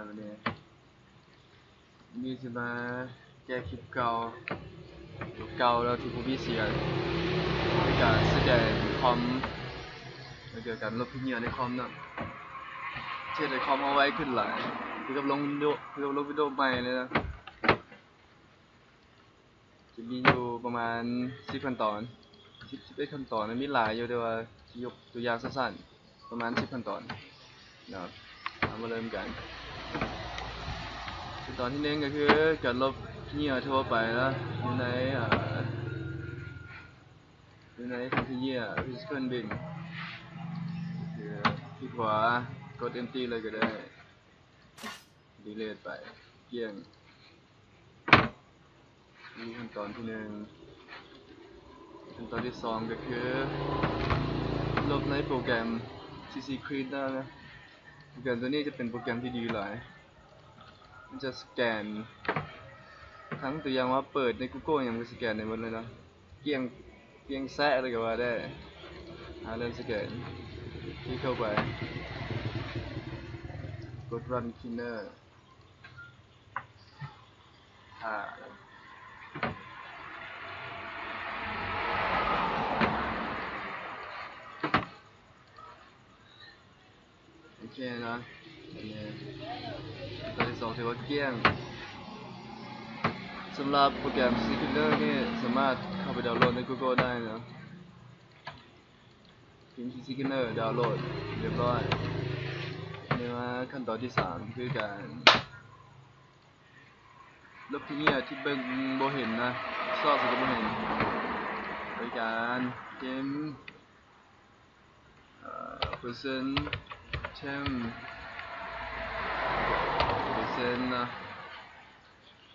ວັນນີ້ ນີ້ຊິມາແກ້ຄລິບເກົ່າ ເກົ່າແລ້ວທີ່ບໍ່ມີສຽງ ໃນການສະແກນຄອມ ແລ້ວກໍການລົບຂີ້ເຫຍື້ອໃນຄອມເນາະ ເຮັດໃຫ້ຄອມເຮົາໄວຂຶ້ນຫຼາຍ ຄືກັບລົງວິນໂດ ຄືກັບລົງວິນໂດໃໝ່ເລີຍນະ. ຈະມີຢູ່ປະມານສິບຂັ້ນຕອນ ສິບ ສິບເອັດຂັ້ນຕອນ ມັນມີຫຼາຍຢູ່ ແຕ່ວ່າຊິຍົກຕົວຢ່າງສັ້ນໆ ປະມານສິບຂັ້ນຕອນເນາະ. ເຮົາມາເລີ່ມກັນ ຂັ້ນຕອນທີໜຶ່ງກໍຄືການລົບຂີ້ເຫຍື້ອທົ່ວໄປເນາະ ຢູ່ໃນ ເອີ ຢູ່ໃນຖັງຂີ້ເຫຍື້ອ Physical Bin ຄືຄລິກຂວາ ກົດ Empty ເລີຍກໍໄດ້. Delete ໄປ ກ້ຽງ. ນີ້ຂັ້ນຕອນທີໜຶ່ງ. ຂັ້ນຕອນທີສອງກໍຄື ລົບໃນໂປຣແກຣມ CC Cleaner ນະ. ໂປຣແກຣມຕົວນີ້ຈະເປັນໂປຣແກຣມທີ່ດີຫຼາຍ. ມັນຈະສະແກນ ທັງຕົວຢ່າງວ່າເປີດໃນ Google ຫຍັງ ມັນສະແກນໄດ້ໝົດເລີຍເນາະ. ກ້ຽງ ກ້ຽງແຊະເລີຍກໍວ່າໄດ້. ອ່າ ເລີ່ມສະແກນ ຄລິກເຂົ້າໄປ ກົດ Run Cleaner ຖ້າ. ໂອເຄເນາະ ອັນນີ້ຕອນທີສອງຖືວ່າກ້ຽງ. ສຳລັບໂປຣແກຣມ CC Cleaner ນີ້ສາມາດເຂົ້າໄປດາວໂຫຼດໃນ Google ໄດ້ເນາະ. ພິມ CC Cleaner ດາວໂຫຼດ ຮຽບຮ້ອຍ. ນີ້ມາຂັ້ນຕອນທີສາມ ຄືການລົບຂີ້ເຫຍື້ອທີ່ເບິ່ງບໍ່ເຫັນນະ ຊອກໃສກໍບໍ່ເຫັນ. ໂດຍການພິມ ເອີ ເປີເຊັນ ເທັມ ເປີເຊັນ ເນາະ.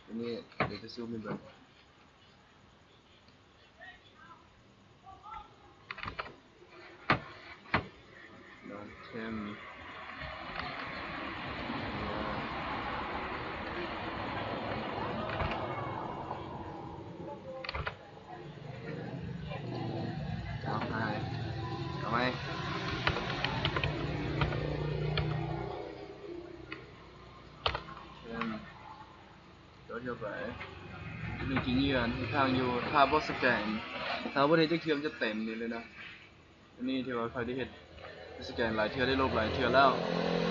ອັນນີ້ດຽວຈະຊູມໃຫ້ເບິ່ງ. ເທັມ ເອົາໃໝ່ ເອົາໃໝ່ ເທັມ. ໂດຍທົ່ວໄປ ເລື່ອງຂີ້ເຫຍື້ອ ທາງຢູ່ ຖ້າບໍ່ສະແກນ ຖ້າບໍ່ໄດ້ຈັກເທື່ອ ມັນຈະເຕັມນີ້ເລີຍນະ. ອັນນີ້ຖືວ່າຂ້ອຍໄດ້ເຮັດ ສະແກນຫຼາຍເທື່ອ ໄດ້ລົບຫຼາຍເທື່ອແລ້ວ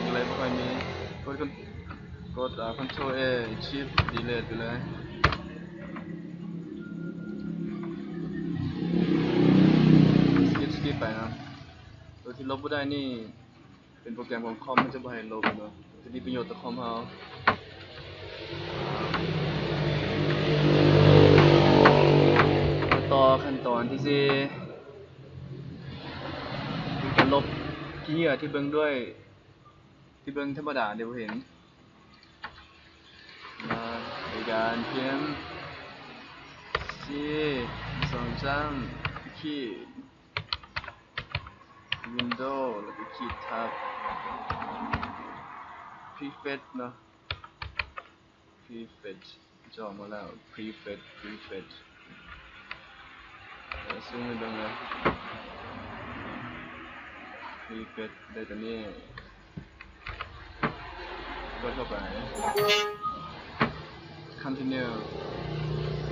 ກໍເລີຍບໍ່ຄ່ອຍມີ. ກົດ ກົດ ອ່າ Control A Shift Delete ໄປເລີຍ. Skip Skip ໄປນະ. ໂຕທີ່ລົບບໍ່ໄດ້ນີ້ ເປັນໂປຣແກຣມຂອງຄອມ ມັນຈະບໍ່ໃຫ້ລົບເນາະ ຈະມີປະໂຫຍດຕໍ່ຄອມເຮົາ. ມາຕໍ່ຂັ້ນຕອນທີສີ່ ຄືການລົບຂີ້ເຫຍື້ອທີ່ເບິ່ງດ້ວຍ ທີ່ເບິ່ງທຳມະດາ ດຽວບໍ່ເຫັນ. ມາໂດຍການພິມ C ສອງຈ້ຳ ຂີດ Window ແລ້ວກໍຂີດ Tab Prefetch ເນາະ Prefetch ຈອກມາແລ້ວ Prefetch Prefetch ເອົາຊູມໃຫ້ເບິ່ງເລີຍ Prefetch ໄດ້ຕົວນີ້ ກົດເຂົ້າໄປ Continue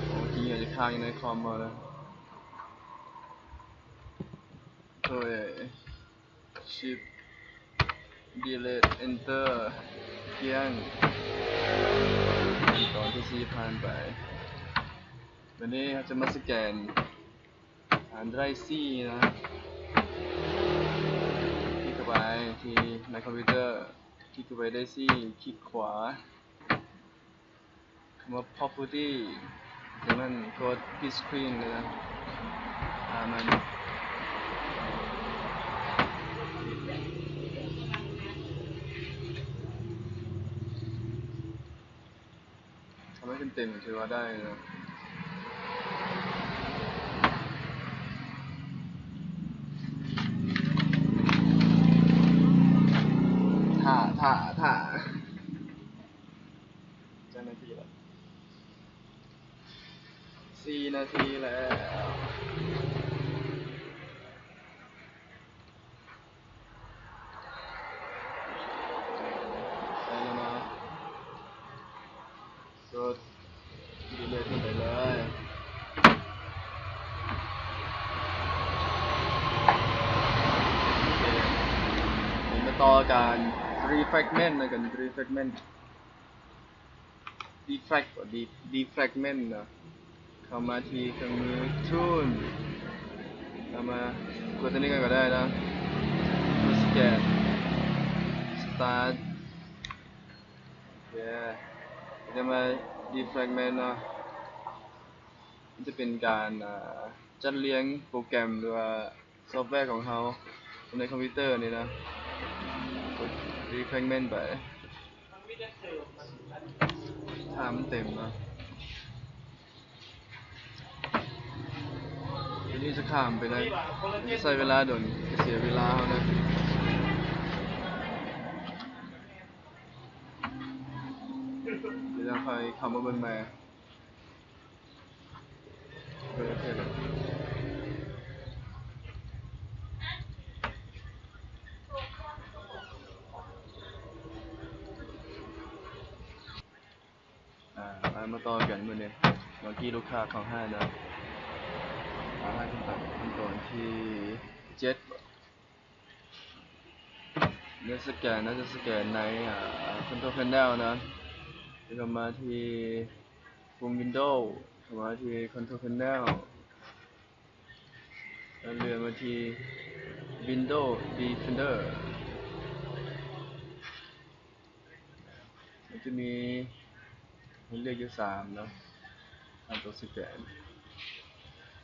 ໂອເຄ ຈະຄ້າງຢູ່ໃນຄອມເຮົາເດີ. ໂດຍ Shift Delete Enter ກ້ຽງ. ຂັ້ນຕອນທີສີ່ຜ່ານໄປ. ບັດນີ້ເຮົາຈະມາສະແກນ ອ່າ ໄດຣຟ໌ຊີນະ. ຄລິກເຂົ້າໄປທີ່ໃນຄອມພິວເຕີ ຄລິກເຂົ້າໄປໄດຣຟ໌ຊີ ຄລິກຂວາ. ຄຳວ່າ Property ຈາກນັ້ນກົດ Print Screen ເລີຍນະ. ອ່າ ມັນ ທຳໃຫ້ເຕັມໆ ຖືວ່າໄດ້ເນາະ. ຖ້າ ຖ້າ ຖ້າ. ຈັກນາທີລະ? ສີ່ນາທີແລ້ວ. ໄດ້ແລ້ວເນາະ. ຕໍ່ການ refragment ນະ ການ refragment, defrag ບໍ່ de- defragment ເນາະ. ເຂົ້າມາທີ່ເຄື່ອງມື tool, ເຂົ້າມາກົດຕົວນີ້ກ່ອນກໍໄດ້ເນາະ, ກົດ scan, start. ໂອເຄ ຈະມາ defragment ເນາະ, ມັນຈະເປັນການ ອ່າ ຈັດລຽງໂປຣແກຣມ ຫຼືວ່າ ຊອບແວຂອງເຮົາໃນຄອມພິວເຕີນີ້ນະ, ກົດ refragment ໄປ ຖ້າມັນເຕັມເນາະ. ດຽວນີ້ຈະຂ້າມໄປນະ, ຈະໃຊ້ເວລາດົນ ຈະເສຍເວລາເຮົານະ. ດຽວເຮົາຄ່ອຍເຂົ້າມາເບິ່ງໃໝ່. ອ່າ ມາຕໍ່ກັນມື້ນີ້. ເມື່ອກີ້ລູກຄ້າເຂົ້າຮ້ານນະ, ອ່າ ຂັ້ນຕອນ ຂັ້ນຕອນທີເຈັດ. ເມື່ອສະແກນ ໜ້າຈະສະແກນໃນ ອ່າ Control Panel ນະ, ເຂົ້າມາທີ່ປຸ່ມ Window, ເຂົ້າມາທີ່ Control Panel ແລ້ວເລື່ອນມາທີ່ Window Defender. ມັນຈະມີໃຫ້ເລືອກຢູ່ສາມເນາະ, ສາມຕົວສະແກນ.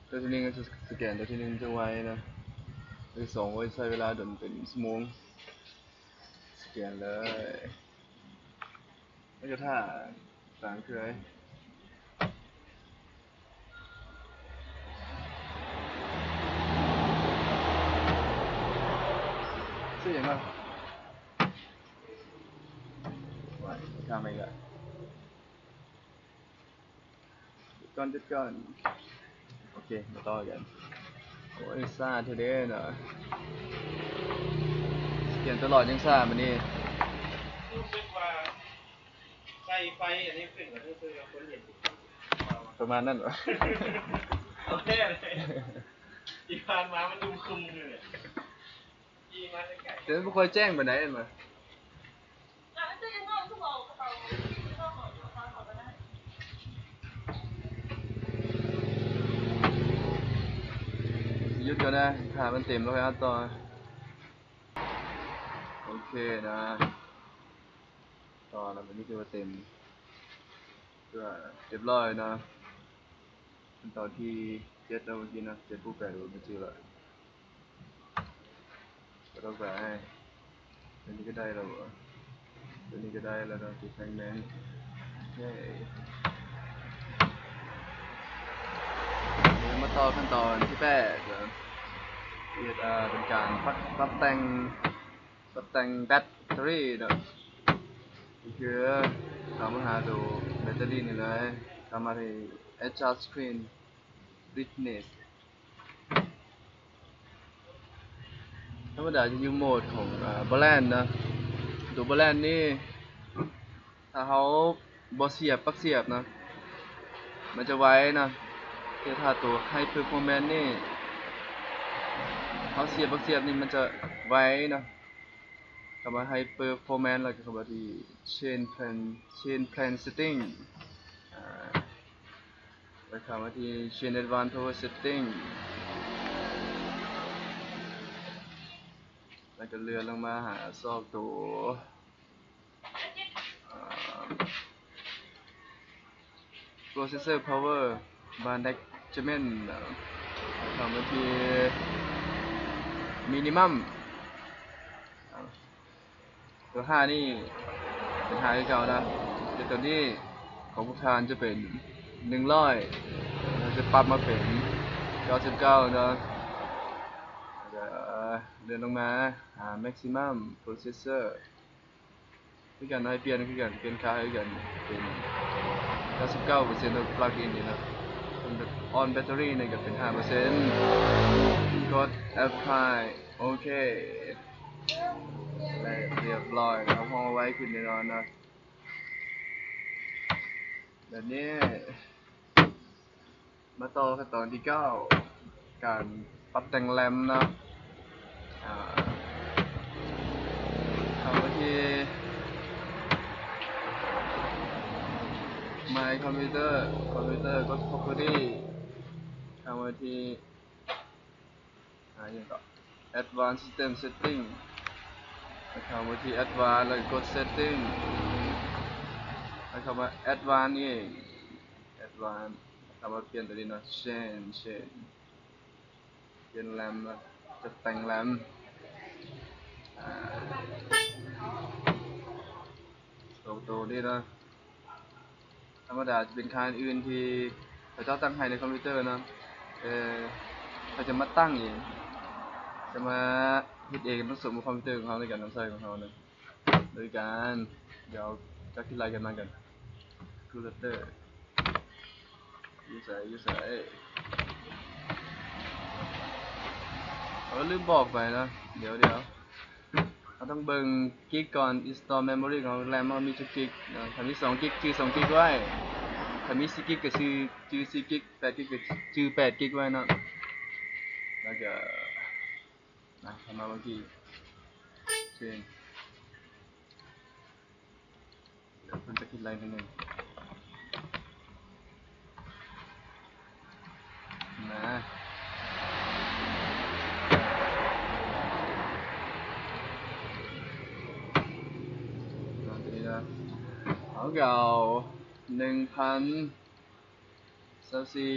ຕົວທີໜຶ່ງຈະສະແກນ ຕົວທີໜຶ່ງຈະໄວນະ, ຕົວທີສອງໄວ້ໃຊ້ເວລາດົນເປັນຊົ່ວໂມງ. ສະແກນເລີຍ ແລ້ວກໍຖ້າສາງເຄືອ. ຊື່ຫຍັງວະ? ວ້າຍ ຂ້າມມາອີກລະ. ກ່ອນ ຢຸດກ່ອນ. ໂອເຄ ມາຕໍ່ກັນ. ໂອ້ຍ ຊ້າແທ້ເດ້ເນາະ, ສະແກນຕະຫຼອດຍັງຊ້າບາດນີ້. ຮູ້ສຶກວ່າໃສ່ໄຟອັນນີ້ຂຶ້ນກໍຮູ້ສຶກວ່າຄົນເຫັນ ປະມານນັ້ນຫວາ? ເອົາແທ້ເລີຍ, ທີ່ຜ່ານມາມັນອຶມຄຶມຢູ່ເລີຍ. ແຕ່ມັນບໍ່ຄ່ອຍແຈ້ງປານໃດແມ່ນບໍ່? ຢຸດກ່ອນນະ, ຖ້າມັນເຕັມແລ້ວຄ່ອຍອັດຕໍ່. ໂອເຄນະ, ຕໍ່ແລ້ວ ບາດນີ້ຖືວ່າເຕັມ ຖືວ່າຮຽບຮ້ອຍເນາະ. ຂັ້ນຕອນທີເຈັດແລ້ວເມື່ອກີ້ນະ, ເຈັດບໍ່ແປດບໍ່ຈື່ລະ. ກໍຕ້ອງໄປໃຫ້ ຕົວນີ້ກໍໄດ້ແລ້ວບໍ? ຕົວນີ້ກໍໄດ້ແລ້ວເນາະ ທີ່ແພງແມງ. ໂອເຄ ດຽວມາຕໍ່ຂັ້ນຕອນທີແປດເນາະ, ເຮັດ ເປັນການປັບ ປັບແຕ່ງ ປັບແຕ່ງແບັດເຕີຣີເນາະ. ກໍຄືເຂົ້າມາຫາໂຕແບັດເຕີຣີນີ້ເລີຍ, ເຂົ້າມາທີ່ adjust screen brightness. ທຳມະດາຈະຢູ່ໂໝດຂອງ ອາ balance ນະ. ໂຕ balance ນີ້ ຖ້າເຮົາບໍ່ສຽບປັກສຽບນະ ມັນຈະໄວນະ, ແຕ່ຖ້າໂຕ high performance ນີ້ ເຮົາສຽບປັກສຽບນີ້ ມັນຈະໄວນະ. ຄຳວ່າ high performance ແລ້ວກໍຄຳວ່າທີ່ change plan, change plan setting ອາ ແລ້ວຄຳວ່າທີ່ change advanced power setting ແລ້ວກໍເລື່ອນລົງມາຫາຊອກໂຕ ອາ processor power management ເຂົ້າມາທີ່ minimum. ໂຕຫ້ານີ້ເປັນຫ້າຄືເກົ່ານະ, ແຕ່ໂຕນີ້ຂອງພວກທ່ານຈະເປັນໜຶ່ງຮ້ອຍ, ເຮົາຈະປັບມາເປັນເກົ້າສິບເກົ້າເນາະ. ແລ້ວກໍເລື່ອນລົງມາຫາ maximum processor ຄືກັນເນາະ, ໃຫ້ປ່ຽນຄືກັນ, ປ່ຽນຄ່າຄືກັນ, ເປັນເກົ້າສິບເກົ້າເປີເຊັນ ຂອງ plug in ນີ້ນະ. ອອນແບັດເຕີຣີນີ້ກໍເປັນຫ້າເປີເຊັນ, ກົດ apply ໂອເຄ ແລະ ຮຽບຮ້ອຍນະ, ຮັບຮອງວ່າໄວຂຶ້ນແນ່ນອນນະ. ແບບນີ້ ມາຕໍ່ຂັ້ນຕອນທີເກົ້າ ການປັບແຕ່ງ RAM ເນາະ. ອາ ຄອມພິວເຕີ ຄອມພິວເຕີ ກົດ property ເຂົ້າມາທີ່ ອ່າ ຫຍັງເກາະ advanced system setting ແລ້ວເຂົ້າມາທີ່ advanced ແລ້ວກໍກົດ setting ແລ້ວເຂົ້າມາ advanced ນີ້ advanced ເຂົ້າມາປ່ຽນຕົວນີ້ເນາະ change change ປ່ຽນ RAM ເນາະ ຈັດແຕ່ງ RAM ອ່າ ຕົວ ຕົວນີ້ເນາະ ທຳມະດາຈະເປັນຄ່າອື່ນທີ່ເຂົາເຈົ້າຕັ້ງໃຫ້ໃນຄອມພິວເຕີເນາະ ເອີ ເຂົາຈະມາຕັ້ງເອງ ຈະມາເຮັດເອງ ມັນສົມກັບຄອມພິວເຕີຂອງເຮົາ ໃນການນຳໃຊ້ຂອງເຮົາເນາະ ໂດຍການ ດຽວຈັກທີ່ໄລ່ກັນມາກັນ calculator ຢູ່ໃສ ຢູ່ໃສ ເອີ ລືມບອກໄປເນາະ ດຽວ ດຽວ ເຮົາຕ້ອງເບິ່ງກິກກ່ອນ install memory ຂອງ RAM ເຮົາມີຈັກກິກເນາະ ຖ້າມີສອງກິກ ຈື່ສອງກິກໄວ້ ຖ້າມີສີ່ກິກກໍຈື່ ຈື່ສີ່ກິກ ແປດກິກກໍຈື່ແປດກິກໄວ້ເນາະ ແລ້ວກໍ ອ່ະ ເຂົ້າມາເບິ່ງທີ່ ເພິ່ນຈະຄິດໄລ່ໜຶ່ງ ນະ ເອົາ ຕົວນີ້ນະ ເຮົາກໍເອົາໜຶ່ງພັນຊາວສີ່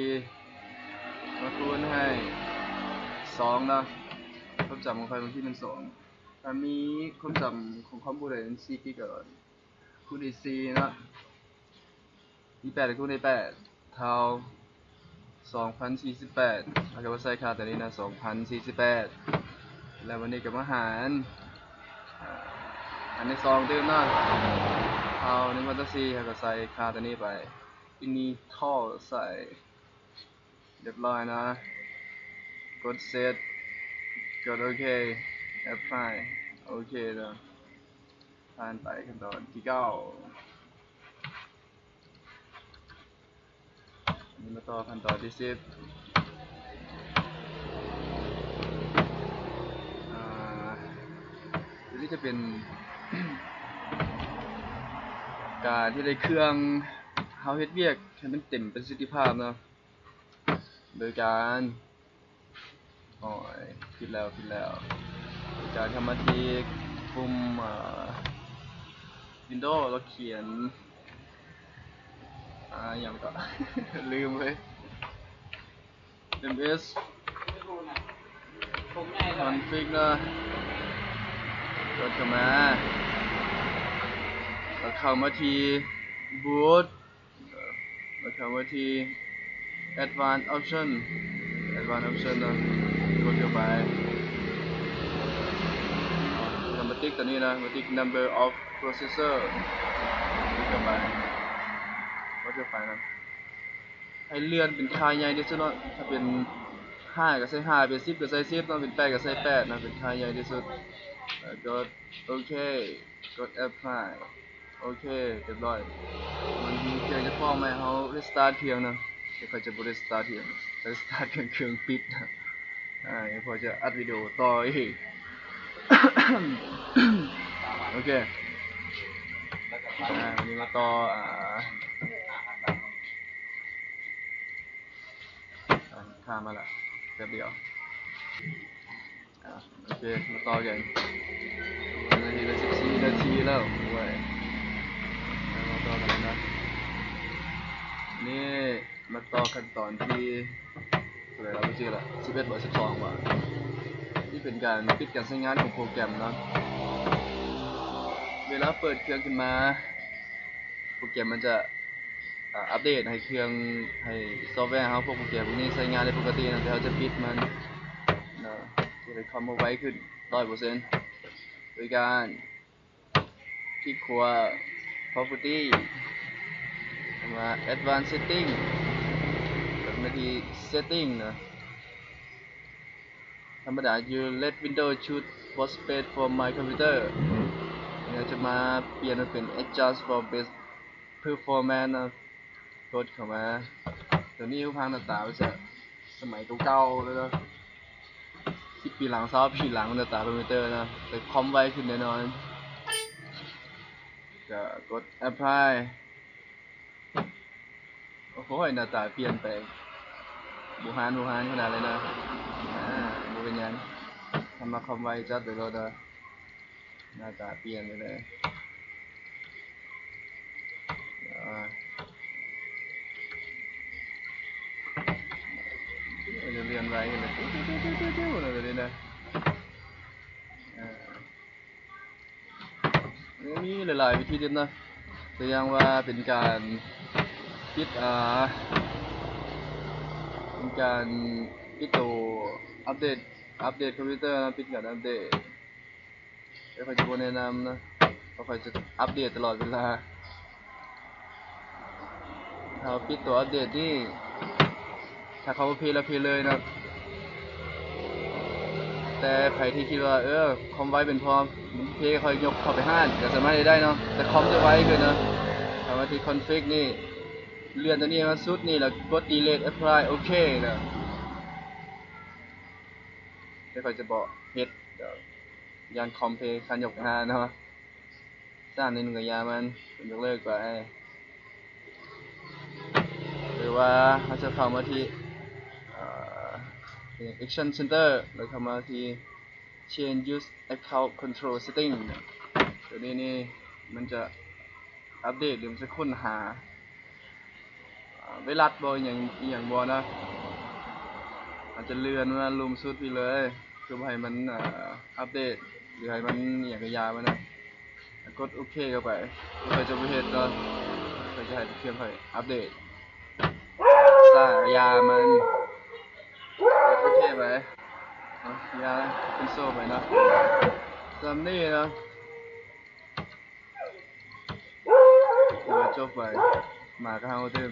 ມາຄູນໃຫ້ສອງເນາະ ຄວາມຈຳຂອງຂ້ອຍບາງທີມັນສອງ ຖ້າມີຄວາມຈຳຂອງຄອມຜູ້ໃດມັນສີ່ກິກກໍ ຄູນອີກສີ່ເນາະ ມີແປດຄູນອີກແປດເທົ່າສອງພັນສີ່ສິບແປດ ເຮົາກໍມາໃສ່ຄ່າຕົວນີ້ນະ ສອງພັນສີ່ສິບແປດ ແລ້ວບາດນີ້ກໍມາຫານ ອ່າ ອັນທີສອງຕື່ມເນາະ ເທົ່າໜຶ່ງພັນຊາວສີ່ ເຮົາກໍໃສ່ຄ່າຕົວນີ້ໄປ initial ໃສ່ ຮຽບຮ້ອຍເນາະ ກົດ set ກົດໂອເຄ apply ໂອເຄເນາະ ຜ່ານໄປຂັ້ນຕອນທີເກົ້າ ອັນນີ້ມາຕໍ່ຂັ້ນຕອນທີສິບ ອ່າ ຕົວນີ້ຈະເປັນ ການເຮັດໃຫ້ເຄື່ອງເຮົາເຮັດວຽກໃຫ້ມັນເຕັມປະສິດທິພາບເນາະ ໂດຍການ ໂອ້ຍ ຜິດແລ້ວ ຜິດແລ້ວ ໂດຍການເຂົ້າມາທີ່ປຸ່ມ ອ່າ Windows ແລ້ວຂຽນ ອ່າ ຫຍັງເກາະ ລືມເວີຍ MS config ເນາະ ກົດເຂົ້າມາ ແລ້ວເຂົ້າມາທີ່ boot ແລ້ວເຂົ້າມາທີ່ advanced option advanced option ເນາະ ກົດເຂົ້າໄປ ແລ້ວມາຕິກຕົວນີ້ນະ ມາຕິກ number of processor ກົດເຂົ້າໄປ ກົດເຂົ້າໄປນະ ໃຫ້ເລື່ອນເປັນຄ່າໃຫຍ່ທີ່ສຸດເນາະ ຖ້າເປັນຫ້າກໍໃສ່ຫ້າ ເປັນສິບກໍໃສ່ສິບເນາະ ເປັນແປດກໍໃສ່ແປດເນາະ ເປັນຄ່າໃຫຍ່ທີ່ສຸດ ແລ້ວກໍໂອເຄ ກົດ apply ໂອເຄ ຮຽບຮ້ອຍ ມັນມີເຄື່ອງຈະຟ້ອງໃຫ້ເຮົາ restart ເຄື່ອງນະ ແຕ່ຂ້ອຍຈະບໍ່ restart ເຄື່ອງ restart ເຄື່ອງ ເຄື່ອງປິດ ອ່າ ເພາະຈະອັດວິດີໂອຕໍ່ອີກ ໂອເຄ ອ່າ ວັນນີ້ມາຕໍ່ ອ່າ ອ່າ ຂ້າມມາລະ ແປັບດຽວ ອ່າ ໂອເຄ ມາຕໍ່ກັນ ນາທີລະສິບສີ່ນາທີແລ້ວ ໂອ້ຍ ມາຕໍ່ກັນແລ້ວນະ ນີ້ ມາຕໍ່ຂັ້ນຕອນທີເທົ່າໃດລະ ບໍ່ຈື່ລະ ສິບເອັດບໍ ສິບສອງບໍ ທີ່ເປັນການປິດການໃຊ້ງານຂອງໂປຣແກຣມເນາະ ເວລາເປີດເຄື່ອງຂຶ້ນມາ ໂປຣແກຣມມັນຈະ ອ່າ ອັບເດດໃຫ້ເຄື່ອງ ໃຫ້ຊອບແວເຮົາ ພວກໂປຣແກຣມພວກນີ້ໃຊ້ງານໄດ້ປົກກະຕິເນາະ ແຕ່ເຮົາຈະປິດມັນເນາະ ຈະໄດ້ຄວາມໄວຂຶ້ນຮ້ອຍເປີເຊັນ ໂດຍການ ຄລິກຂວາ property ມາ advanced setting ແລ້ວມາທີ່ setting ເນາະ ທຳມະດາ you let Windows choose workspace for my computer ເຮົາຈະມາປ່ຽນມາເປັນ adjust for best performance ເນາະ ກົດເຂົ້າມາ ຕົວນີ້ຮູບຮ່າງໜ້າຕາມັນຈະສະໄໝເກົ່າໆເລີຍເນາະ ສິບປີຫຼັງ ຊາວປີຫຼັງ ໜ້າຕາຄອມພິວເຕີເນາະ ແຕ່ຄວາມໄວຂຶ້ນແນ່ນອນ ກໍກົດ apply ໂອ້ຍ ໜ້າຕາປ່ຽນໄປ ບູຮານ ບູຮານຂະໜາດເລີຍນະ. ອ່າ ບໍ່ເປັນຫຍັງ ຄັນມັກຄວາມໄວ ຈັດໄປໂລດເດີ. ໜ້າຕາປ່ຽນໄປເລີຍ. ອ່າ ເລື່ອນໄວຂຶ້ນເລີຍ ດຽວນີ້ນະ. ອ່າ ມີຫຼາຍໆວິທີເດັດນະ ຕົວຢ່າງວ່າເປັນການປິດ ອ່າ ເປັນການປິດໂຕອັບເດດ ອັບເດດຄອມພິວເຕີນະ ປິດການອັບເດດ. ແຕ່ຂ້ອຍຈະບໍ່ແນະນຳນະ ເພາະຂ້ອຍຈະອັບເດດຕະຫຼອຍົກເວລາ. ຖ້າເຮົາປິດຕົວອັບເດດນີ້ ຖ້າເຂົາບໍ່ເພລະເພເລີຍນະ. ແຕ່ໃຜທີ່ຄິດວ່າ ເອີ ຄອມໄວເປັນພໍ ເພ ຂ້ອຍຍົກເຂົ້າໄປຮ້ານ ກໍສາມາດເຮັດໄດ້ເນາະ ແຕ່ຄອມຈະໄວຂຶ້ນເນາະ. ເຂົ້າມາທີ່ຄອນຟິກນີ້ ເລື່ອນຕົວນີ້ມາສຸດນີ້ ແລ້ວກົດດີເລດ ແອັບພລາຍ ໂອເຄນະ. ແຕ່ຂ້ອຍຈະບໍ່ເຮັດ ຢ້ານຄອມເພ ຄັນຍົກໄປຮ້ານເນາະ. ສາມນີ້ມັນກໍຢ່າມັນ ເພິ່ນຍົກເລີກໄປ. ຫຼືວ່າເຮົາຈະເຂົ້າມາທີ່ ເອີ ແອັກຊັນເຊັນເຕີ ແລ້ວເຂົ້າມາທີ່ ເຊນຢູສແອັກເຄົາຄອນໂທຣເຊັດຕິງ. ຕົວນີ້ນີ້ມັນຈະອັບເດດ ຫຼືມັນຈະຄົ້ນຫາ ອ່າ ໄວຣັສບໍ່ ອີ່ຫຍັງ ອີ່ຫຍັງບໍ່ນະ. ອາດຈະເລື່ອນມາລຸ່ມສຸດພີ້ເລີຍ ຄືບໍ່ໃຫ້ມັນ ເອີ ອັບເດດ ຫຼືໃຫ້ມັນອີ່ຫຍັງກໍຢ່າມັນນະ. ກົດໂອເຄເຂົ້າໄປ. ຂ້ອຍຈະບໍ່ເຮັດເນາະ ຂ້ອຍຈະໃຫ້ເຄື່ອງຂ້ອຍອັບເດດ. ສາ ຢ່າມັນ ກົດໂອເຄໄປເນາະ ຢ່າຄອນໂຊໄປເນາະ. ສ່ຳນີ້ເນາະ ຖືວ່າຈົບໄປ ໝາກະເຫົ່າຕື່ມ.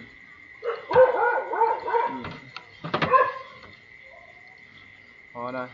ພໍນະ.